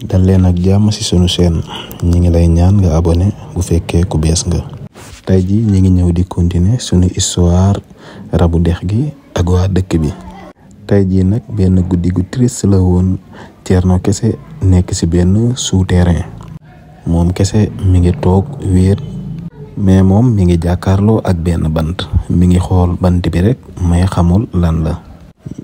dal leen ak jàmm ci sunu chaîne ñi ngi lay ñaan nga abonné bu fekkee ku bees nga. tey ji ñi ngi ñëw di continuer sunu histoire rabu dex gi ak waa dëkk bi. tey ji nag benn guddi gu triste la woon. Thierno kese nekk ci benn souterrain moom kese mi ngi toog wéet, mais moom mi ngi jàkkaarloo ak benn bant, mi ngi xool bant bi rek may xamul lan la.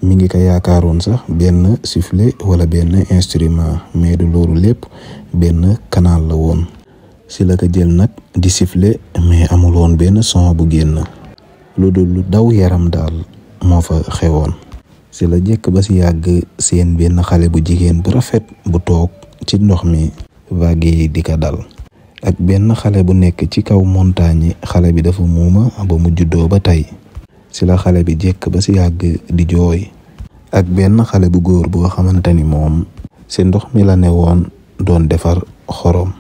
mi ngi ko yaakaaroon sax benn sifflet wala benn instrument, mais du loolu lépp benn canal la woon. si la ko jël nag di sifflet, mais amul woon benn son bu génn, lu dul lu daw yaram daal moo fa xewoon. si la jekk ba si yàgg seen benn xale bu jigéen bu rafet bu toog ci ndox mi, vague yi di ko dal. ak benn xale bu nekk ci kaw montagne yi, xale bi dafa muuma ba mu juddoo ba tey. si la xale bi jekk ba si yàgg di jooy. ak benn xale bu góor boo xamante ni moom si ndox mi la ne woon doon defar xorom,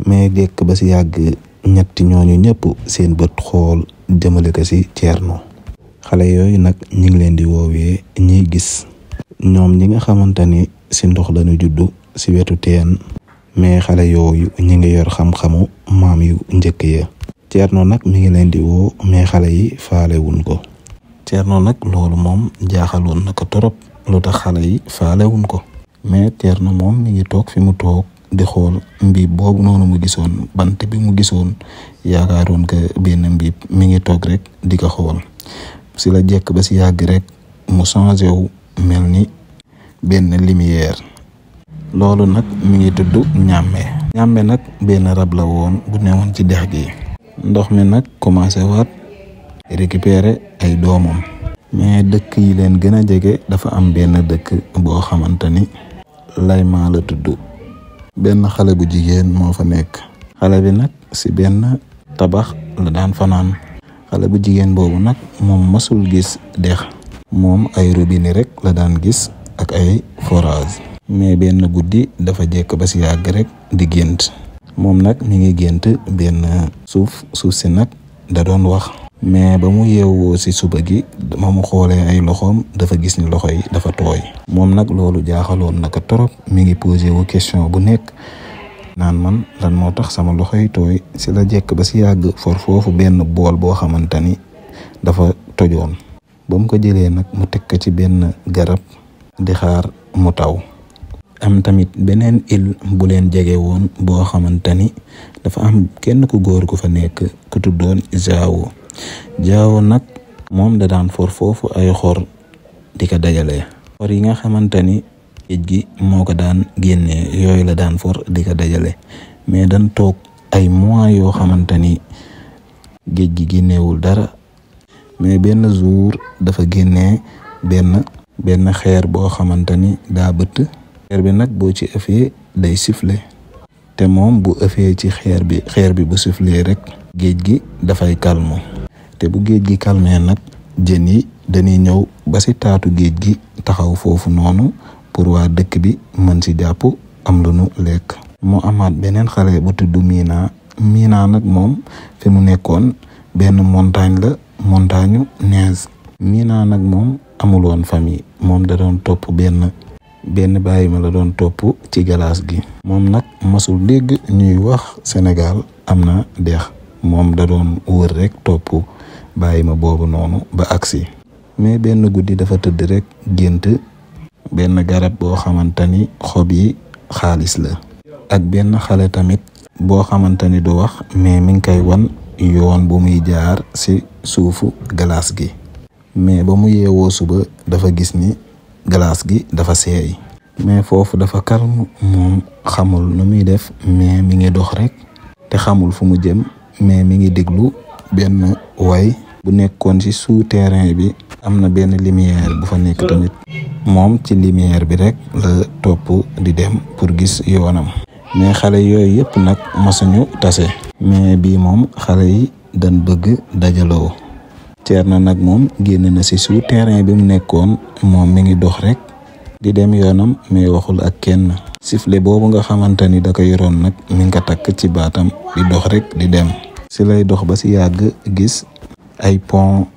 mais jekk ba si yàgg ñetti ñooñu ñëpp seen bët xool jëmale ko si Thierno. xale yooyu nag ñi ngi leen di woowee ñiy gis. ñoom ñi nga xamante ni si ndox lañu juddu si wetu teen, mais xale yooyu ñi ngi yor xam-xamu maam yu njëkk ya. Thierno nag mi ngi leen di woo, mais xale yi faale wuñ ko. Thierno nag loolu moom jaaxaloon na ko torop, lu tax xale yi faale wuñ ko. mais Thierno moom mi ngi toog fi mu toog di xool mbiib boobu noonu mu gisoon, bant bi mu gisoon, yaakaaroon ko benn mbiib, mi ngi toog rek di ko xool. si la jekk ba si yàgg rek mu changé wu mel ni benn lumière. loolu nag mi ngi tudd ñàmbe. ñàmbe nag benn rab la woon bu newoon ci dex gi. ndox mi nag commencé waat récupérer ay doomam, mais dëkk yi leen gën a jege dafa am benn dëkk boo xamante ni Layma la tudd. benn xale bu jigéen moo fa nekk. xale bi nag si benn tabax la daan fanaan. xale bu jigéen boobu nag moom masul gis dex, moom ay robinet rek la daan gis ak ay forage. mais benn guddi dafa jekk ba si yàgg rek di gént. moom nag mi ngi gént benn suuf si nag da doon wax, mais ba mu yeewoo si suba gi ma mu xoolee ay loxoom dafa gis ni loxo yi dafa tooy. moom nag loolu jaaxaloon naka torop, mi ngi posé wu question bu nekk naan man lan moo tax sama loxo yi tooy. si la jekk ba si yàgg for foofu benn bool boo xamante ni dafa tojoon. ba mu ko jëlee nag mu teg ko ci benn garab di xaar mu taw. am tamit beneen île bu leen jege woon boo xamante ni dafa am kenn ku góor ku fa nekk ku tuddoon Jaawo nag moom da daan for foofu ay xor di ko dajale. xor yi nga xamante ni géej gi moo ko daan génnee, yooyu la daan for di ko dajale. mais dañ toog ay mois yoo xamante ni géej gi génneewul dara. mais benn jour dafa génnee benn xeer boo xamante ni daa bëtt. xeer bi nag boo ci ëffee day siffler, te moom bu ëffee ci xeer bi bu siffler rek géej gi dafay calme. te bu géej gi calmee nag jën yi dañuy ñëw ba si taatu géej gi taxaw foofu noonu pour waa dëkk bi mën si jàpp am lu nu lekk. mu amaat beneen xale bu tudd Mina nag moom fi mu nekkoon benn montagne la, montagne neige. Mina nag moom amul woon famille, moom da doon topp benn bàyyi ma la doon topp ci galaas gi. moom nag masul dégg ñuy wax Sénégal am na dex, moom da doon wër rek topp bàyyi ma boobu noonu ba agsi. mais benn guddi dafa tëdd rek gént benn garab boo xamante ni xob yi xaalis la. ak benn xale tamit boo xamante ni du wax, mais mi ngi koy wan yoon bu muy jaar ci suufu galaas gi. mais ba mu yeewoo suba dafa gis ni glace gi dafa seey. mais foofu dafa calme, moom xamul nu muy def, mais mi ngi dox rek te xamul fu mu jëm. mais mi ngi déglu benn way bu nekkoon ci souterrain bi. am na benn lumière bu fa nekk tamit, moom ci lumière bi rek la topp di dem pour gis yoonam. mais xale yooyu yëpp nag masuñu tase. mais bii moom xale yi dañ bëgg dajaloo. Thierno nag moom génn na ci souterrain bi mu nekkoon, moom mi ngi dox rek di dem yoonam, mais waxul ak kenn. sifflet boobu nga xamante ni da ko yoroon nag mi ngi ko takk ci baatam di dox rek di dem. si lay dox ba si yàgg gis ay pont,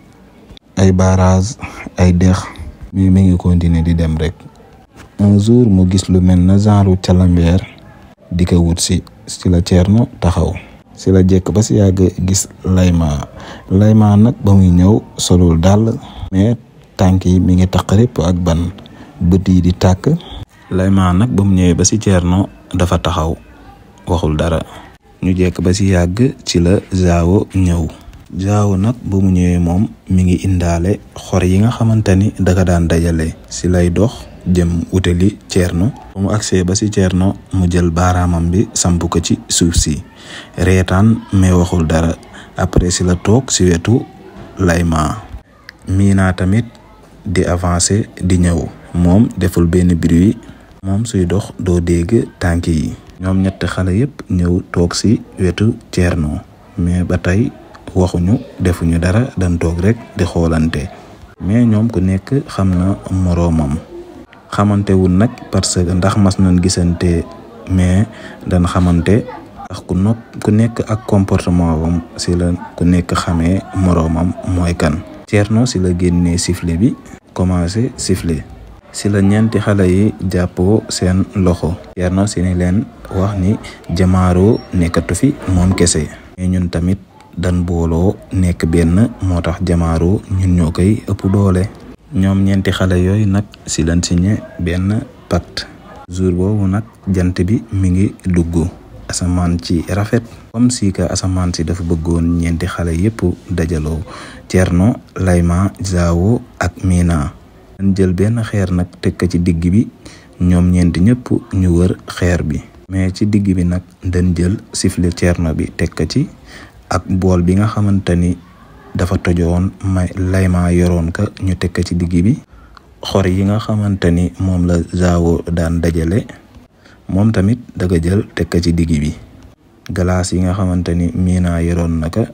ay barrage, ay dex, mais mi ngi continuer di dem rek. un jour mu gis lu mel na genre calambeer di ko wut si la Thierno taxaw. si la jekk ba si yàgg gis Layma nag ba muy ñëw solul dàll mais tànk yi mi ngi taq répp ak ban, bët yi di tàkk. Layma nag ba mu ñëwee ba si Thierno dafa taxaw waxul dara. ñu jekk ba si yàgg ci la Zaawo ñëw. Zaawo nag ba mu ñëwee moom mi ngi indaale xor yi nga xamante ni daka daan dajale. si lay dox jëm wutali Thierno. ba mu agsee ba si Thierno mu jël baaraamam bi samp ko ci suuf si reetaan mais waxul dara. après si la toog si wetu Layma. Mina tamit di avancer di ñëw. moom deful benn bruit. moom suy dox doo dégg tànk yi. ñoom ñetti xale yépp ñëw toog si wetu Thierno mais ba tey waxuñu defuñu dara dañ toog rek di xoolante. mais ñoom ku nekk xam na moroomam. xamante wul nag parce que ndax mas nañ gisante mais dañ xamante ndax ku nekk ak comportement wam si la ku nekk xamee moroomam mooy kan. Thierno si la génnee sifflet bi commencé sifflet. si la ñeenti xale yi jàppoo seen loxo. Thierno si ni leen wax ni Jamaaro nekkatu fi moom kese. mais ñun tamit dan booloo nekk benn moo tax Jamaaro ñun ñoo koy ëpp doole. ñoom ñeenti xale yooyu nag si lañ signé benn pacte. jour boobu nag jant bi mi ngi dugg. asamaan ci rafet. comme si que asamaan si dafa bëggoon ñeenti xale yépp dajaloo. Thierno, Layma, Zaawo ak Mina. dañ jël benn xeer nag teg ko ci digg bi ñoom ñeenti ñëpp ñu wër xeer bi. mais ci digg bi nag dañ jël sifflet Thierno bi teg ko ci ak bool bi nga xamante ni dafa tojoon Layma yoroon ko ñu teg ko ci digg bi. xor yi nga xamante ni moom la Zaawo daan dajale moom tamit daga jël teg ko ci digg bi. glace yi nga xamante ni Mina yoroon na ko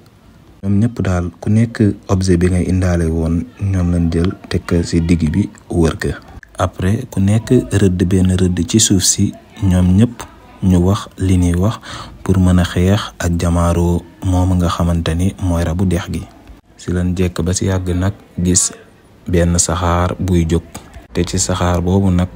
ñoom ñëpp daal ku nekk objet bi ngay indaale woon ñoom lañ jël teg ko ci digg bi wër ko. après ku nekk rëdd benn rëdd ci suuf si ñoom ñëpp ñu wax li ñuy wax pour mën a xeex ak Jamaaro moom nga xamante ni mooy rabu dex gi. si lañ jekk ba si yàgg nag gis benn saxaar buy jóg te ci saxaar boobu nag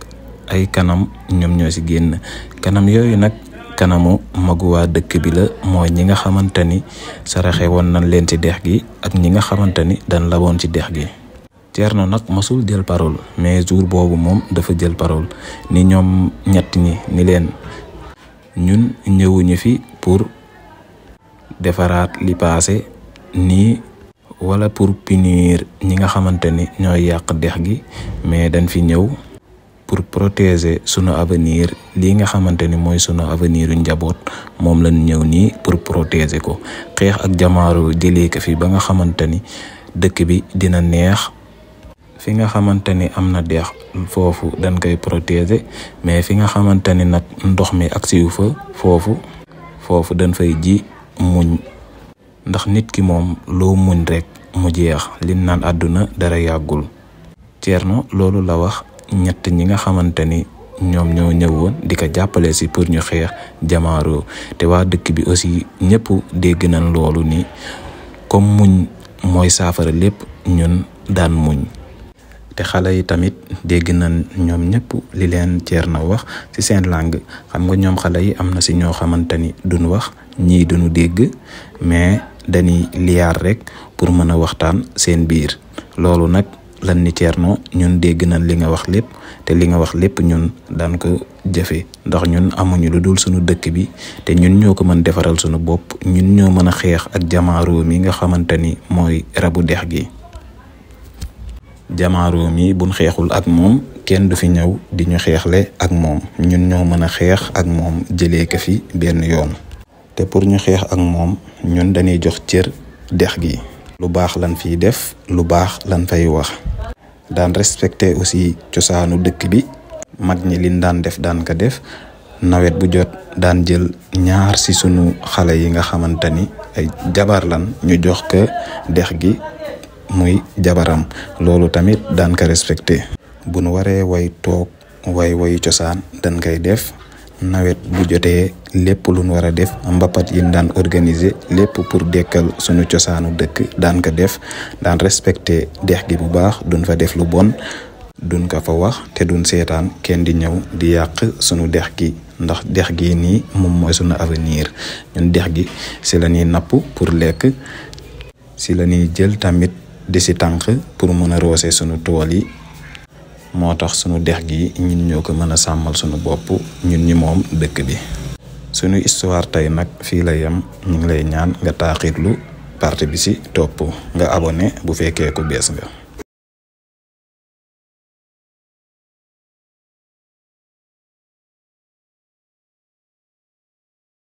ay kanam ñoom ñoo ci génn. kanam yooyu nag kanamu magu waa dëkk bi la mooy ñi nga xamante ni saraxe woon nañ leen ci dex gi ak ñi nga xamante ni dañ laboon ci dex gi. Thierno nag mosul jël parole mais jour boobu moom dafa jël parole ni ñoom ñett ñi ni leen ñun ñëwuñu fi pour defaraat li passé nii wala pour punir ñi nga xamante ni ñooy yàq dex gi mais dañ fi ñëw pour protéger sunu avenir lii nga xamante ni mooy sunu avenir yu njaboot moom lañ ñëw nii pour protéger ko. xeex ak Jamaaro jëlee ko fi ba nga xamante ni dëkk bi dina neex. fi nga xamante ni am na dex foofu dañ koy protéger mais fi nga xamante ni nag ndox mi agsiwu fa foofu dañ fay ji muñ. ndax nit ki moom loo muñ rek mu jeex li naan àdduna dara yàggul. Thierno loolu la wax ñett ñi nga xamante ni ñoom ñoo ñëwoon di ko jàppale si pour ñu xeex Jamaaro te waa dëkk bi aussi ñëpp dégg nañ loolu ni comme muñ mooy saafara lépp ñun daan muñ. te xale yi tamit dégg nañ ñoom ñëpp li leen Thierno wax ci seen langue. xam nga ñoom xale yi am na ci ñoo xamante ni duñ wax ñii duñu dégg mais dañuy liyaar rek pour mën a waxtaan seen biir. loolu nag lan ni Thierno ñun dégg nañ li nga wax lépp te li nga wax lépp ñun daan ko jëfe ndax ñun amuñu lu dul suñu dëkk bi te ñun ñoo ko mën defaral suñu bopp. ñun ñoo mën a xeex ak Jamaaro mi nga xamante ni mooy rabu dex gi. Jamaaro mi buñ xeexul ak moom kenn du fi ñëw di ñu xeexle ak moom. ñun ñoo mën a xeex ak moom jëlee ko fi benn yoon. te pour ñu xeex ak moom ñun dañuy jox cër dex gi. lu baax lan fiy def lu baax lan fay wax. daan respecté aussi cosaanu dëkk bi. mag ñi liñ daan def daan ko def. nawet bu jot daan jël ñaar ci sunu xale yi nga xamante ni ay jabar lan ñu jox ko dex gi muy jabaram. loolu tamit daan ko respecté. bu nu waree way toog way cosaan dañ koy def. nawet bu jotee lépp lu nu war a def mbapat yi daan organiser lépp pour dekkal sunu cosaanu dëkk daan ko def. daan respecté dex gi bu baax duñ fa def lu bon duñ ko fa wax te duñ seetaan kenn di ñëw di yàq sunu dex gi, ndax dex gi nii moom mooy sunu avenir. ñun dex gi si la ñuy napp pour lekk, si la ñuy jël tamit di si tànk pour mën a roose sunu tool yi. moo tax sunu dex gi ñun ñoo ko mën a sàmmal sunu bopp, ñun ñi moom dëkk bi. sunu histoire tey nag fii la yem. ñu ngi lay ñaan nga taaxirlu partie bi si topp, nga abonné bu fekkee ku bees nga.